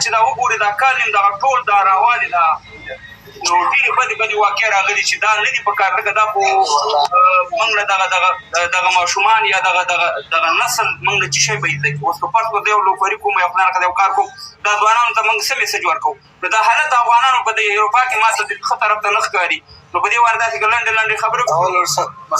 چې دا وګوري، دا کال نیم دغه ټول دا راوالي، دا نو ډېرې بدې بدې واقعې راغلي چې دا نه دي په کار، ځکه دا خو موږ له دغه دغه دغه ماشومان یا دغه دغه دغه نسل موږ له څه شی به زده کړي؟ اوس که فرض کړو زه یو لوفري کوم یا خدای نه یو کار کوم، دا ځوانانو ته موږ څه میسج ورکوو؟ نو دا حالت د افغانانو په دې اروپا کې ما ته د ښه طرف ته نه ښکاري. نو په دې وار داسې که لنډې لنډې خبرې اول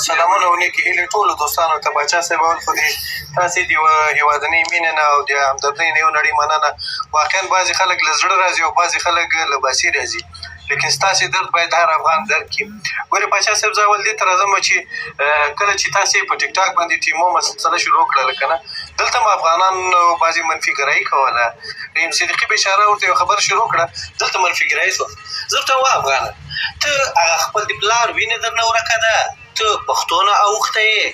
سلامونه او نیکې هیلې ټولو دوستانو ته. باچا صاحب، اول خو دې تاسې د یوه هېوادنۍ مینې نه او د همدردۍ نه یو نړۍ مننه. واقعا بعضې خلک له زړه راځي او بعضې خلک له باسي راځي، لیکن ستاسې درد باید هر افغان درک کړي. ګورې پاچا صاحب، زه اول دې ته راځم چې کله چې تاسې په ټیک ټاک باندې ټیمو مسله شروع کړله که نه، دلته هم افغانان بعضې منفي ګرایي کوله. رحیم صدیقي بیچاره ورته یو خبره شروع کړه، دلته منفي ګرایي شوه. زه ورته وایم، افغانه، ته هغه خپل د پلار وینه درنه ورکه ده، ته پښتو نه اوښتی یې،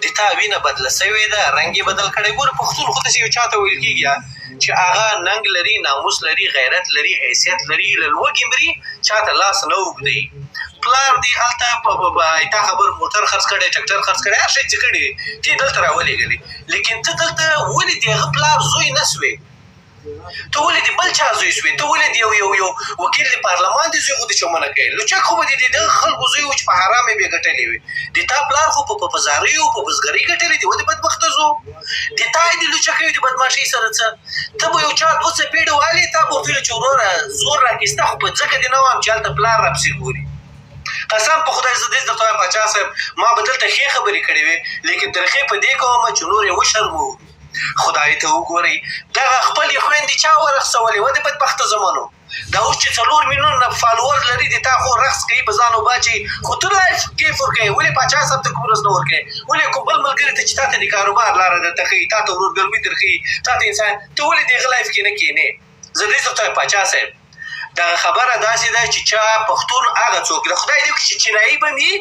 د تا وینه بدله سوې ده، رنګ یې بدل کړی. ګوره، پښتون خو داسې یو چاته ویل کېږي چې هغه ننګ لري، ناموس لري، غیرت لري، حیثیت لري، له لوږې مري، چاته لاس نه اوږدوي. پلار دې هلته په تا خبر موټر خرڅ کړی، ټکټر خرڅ کړی، هر شی چې کړي دي، دلته راولېږلې، لیکن ته دلته ولې د هغه پلار زوی نه سوې؟ ته ولې د بل چا زوی سوې؟ ته ولې د یو یو یو وکیل د پارلمان د زوی غوندې چمونه کوې؟ لوچک خو به د دغه خلکو زوی و چې په حرام یې بیا ګټلې وي. د تا پلار خو په زاریو په بزګرۍ ګټلې دي. ودې بدبخته زو، د تا د لوچکۍ د بدماشۍ سره څه؟ ته به یو چا دوه څپېړې والې، تا به ورته ویل چې وروره زور راکړي ستا، خو په ځکه دې نه وایم چې هلته پلار راپسې ګوري. قسم په خدای، زه دې درته وایم پاچا صاحب، ما به دلته ښې خبرې کړې وې، لیکن ترخې په دې کوم چې نور یې وشرموو. خدای ته وګورئ، دغه خپلې خویندې چا ورخسولې؟ ودې بدبخته زمنو، دا اوس چې 4 میلیونه follower لري، د تا خو رقص کوي، په ځان وباچي، خو ته live کیف ورکوې. ولې پاچا صاحب ته کوم ورځ نه ورکوې؟ ولې کوم بل ملګري ته چې تا ته د کاروبار لاره درته ښیي، تا ته ورورګلوي درښیي، تا ته انسان، ته ولې د هغه live کې نه کښېنې؟ زه دې درته وایم پاچا صاحب، دغه خبره داسې ده چې چا پښتون هغه څوک ده، خدای دې وکړي چې چینایي به وي،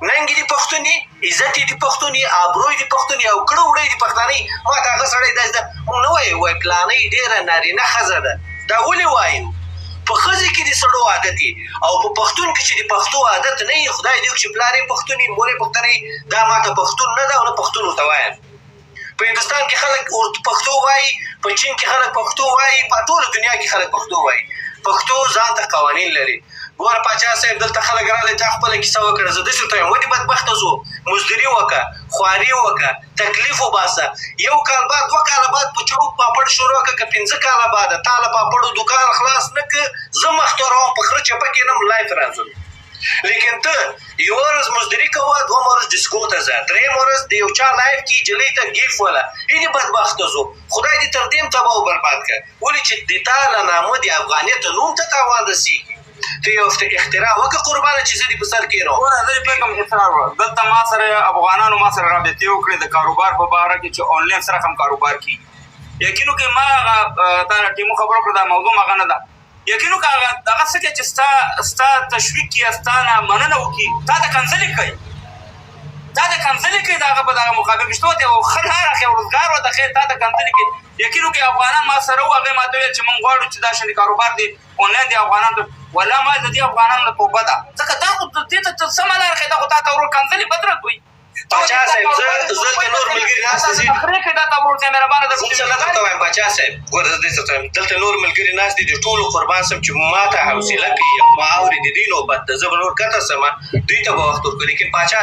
ننګ دې پښتوني، عزت دې پښتوني، آبرو دې پښتوني او کړه وړه دې پښتانه. ما ته هغه سړی داسې ده، موږ نه وایو، وایي پلانۍ ډېره نارینه ښځه ده. دا ولې وایو؟ په ښځې کې د سړو عادت او په پښتون کې چې د پښتو عادت نه وي، خدای دې وکړي چې پلار یې پښتون وي، مور یې پښتنه وي، دا ماته پښتون نه ده او نه پښتون ورته وایم. په هندوستان کې خلک پښتو وایي، په چین کې خلک پښتو وایي، په ټوله دنیا کې خلک پښتو وایي. پښتو ځان ته قوانین لري. ګوره پاچا صاحب، دلته خلک راغلي، تا خپله کیسه وکړه. زه داسې ورته وایم، ودې بدبخته زو، مزدوري وکړه، خواري وکړه، تکلیف وباسه، یو کال بعد، 2 کاله بعد په چوک پاپړ شروع کړه، که 5 کاله بعد تا له پاپړو دوکان خلاص نه که، زه مخ توروم، په خره چپه کښېنم، live راځم. لیکن ته یوه ورځ مزدوري کوه، دوهمه ورځ ډیسکو ته ځه، درېیمه ورځ د یو چا live کې جلۍ ته gift وله. دې بدبخته زو، خدای دې تر دې هم تباه او برباد کړه. ولې چې د تا له نامه د افغانیت نوم ته تاوان رسېږي. ته یو اختراع وکړه قربانه چې زه دې په سر کښېنوم. ګوره، زه دې پوه کړم اصرار وکړه. دلته ما سره افغانانو ما سره رابطې وکړې د کاروبار په باره کې چې آنلاین سره هم کاروبار کیږي. یقین وکړئ، ما هغه تا ټیمو خبرو کړه، دا موضوع هغه نه ده. یقین وکړه، هغه دغه څه چې ستا تشویق کړي، ستا نه مننه وکړي، تا ته کنځلې کوي، تا ته کنځلې کوي. د هغه په دغه مقابل کې شته یو ښه لاره ښه روزګار ورته ښیي، تا ته کنځلې کوي. یقین وکړئ، افغانان ما سره وو، هغې ما ته ویل چې موږ غواړو چې دا شان کاروبار دی آنلاین دی افغانان ته. ولا ما د دې افغانانو نه توبه ده، ځکه دا خو دې ته سمه لاره ښیي، دا خو تا ته ورور کنځلې بدرد وي. پاچا صاحب، زه دلته نور ملګري ناست دي. زه څه نه درته وایم پاچا صاحب. ګوره، زه دې څه وایم، دلته نور ملګري ناست دي، د ټولو قربان سم چې ما ته حوصله کوي او ما اوري. د دوی نوبت ده، زه به نور کته سم، دوی ته به وخت ورکړم، لیکن پاچا